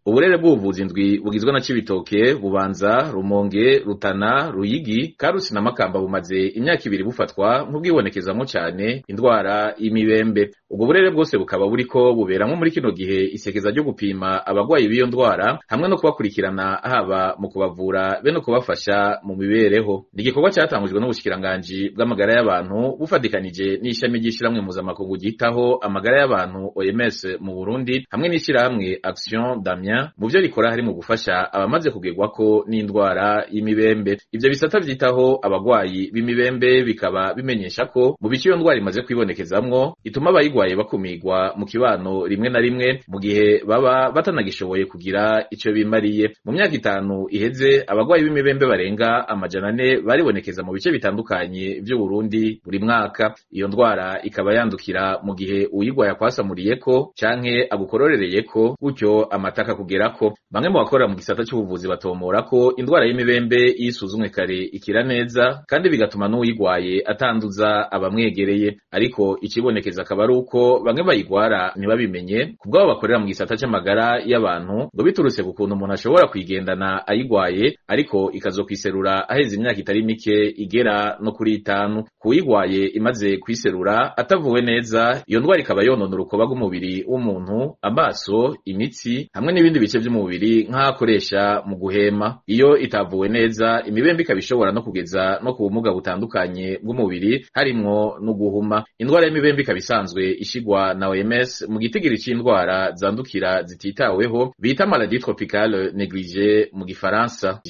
Uburere bw'ubuvuzi indwi bugizwe na Cibitoke, Bubanza, Rumonge, Rutana, Ruyigi, Karusi na Makamba bumaze imyaka ibiri bufatwa nk'ubwibonekezamwo cane indwara y'imibembe. Ubwo burere bwose bukaba buriko buberamwo muri kino gihe isekeza ryo gupima abagwayi b'iyo ndwara hamwe no kubakurikirana haba mu kubavura be no kubafasha mu mibereho. Ni igikorwa catangujwe n'ubushikiranganji bw'amagara y'abantu bufadikanije n'ishami ry'ishirahamwe mpuzamakungu ryitaho amagara y'abantu OMS mu Burundi hamwe n'ishirahamwe Action Damien mu vyo rikora harimwo gufasha abamaze kugerwako n'indwara y'imibembe. Ivyo bisata vyitaho abagwayi b'imibembe bikaba bimenyesha ko mu bice iyo ndwara imaze kwibonekezamwo ituma abayigwaye bakumirwa mu kibano rimwe na rimwe mu gihe baba batanagishoboye kugira ico bimariye. Mu myaka 5 iheze abagwayi b'imibembe barenga 400 baribonekeza mu bice bitandukanye vy'Uburundi buri mwaka. Iyo ndwara ikaba yandukira mu gihe uwuyigwaye akwasamuriyeko canke agukororereyeko gutyo amataka kugerako. Bamwe mu bakora mu gisata c'ubuvuzi batomora ko indwara y'imibembe iyo isuzumwe kare ikira neza kandi bigatuma n'uwuyigwaye atanduza abamwegereye. Ariko icibonekeza akaba ari uko bamwe bayigwara ntibabimenye kubw'abo bakorera mu gisata c'amagara y'abantu ngo biturutse ku kuntu umuntu ashobora kuyigendana ayigwaye ariko ikazokwiserura aheze imyaka itari mike igera no kuri 5. Kuwuyigwaye imaze kwiserura atavuwe neza, iyo ndwara ikaba yonona urukoba rw'umubiri w'umuntu, amaso, imitsi hamwe n'ibindi bice vy'umubiri nk'aho akoresha mu guhema. Iyo itavuwe neza imibembe ikaba ishobora no kugeza no ku bumuga butandukanye bw'umubiri harimwo no guhuma. Indwara y'imibembe ikaba isanzwe ishigwa na OMS mu gitigiri c'indwara zandukira zititaweho bita maladie tropicale négligée mu gifaransa.